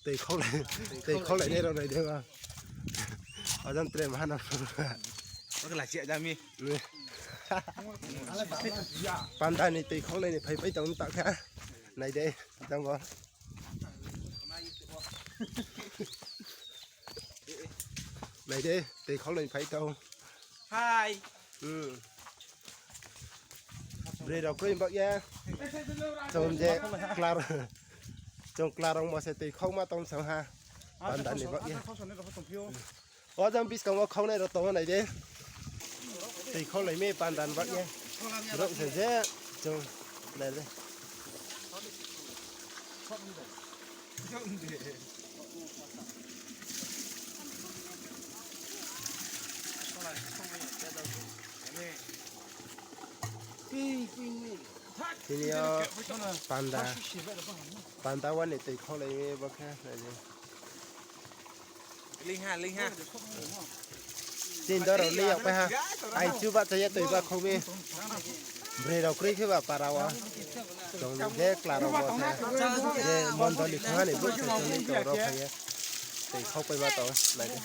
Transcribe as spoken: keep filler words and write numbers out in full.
Tui khaulai, tui khaulainai rao nai de ba. Ajang tre maha no. Oke la chia jami. Panda ni tui khaulai ni phaipai tong ta kha. Nai de, ajang bo. Nai de, tui khaulai ni phai tong. Hai. Hmm. Broi rao kroi bak ye. Chung je klar, chung klar rao mo se tui khauma tong sang ha. Panda ni bak ye. O jang buskang wo khaunai rao tong nai de. Tui khaulai mi panda ni bak ye. Rao se je chung nai de. Tini yo panda, panda wa ni tui khaulai mi bo khe nai di. Lingha, lingha. Chini doro lingha pai ha. Ai chu ba cha ye tui ba khou mi. Broi rao kroi khe ba para wo. Chung je klar rao mo se. Je mondoli khongha ni brouh se chung ni tong rao phai ye. Tui khaupai ma tong nai di.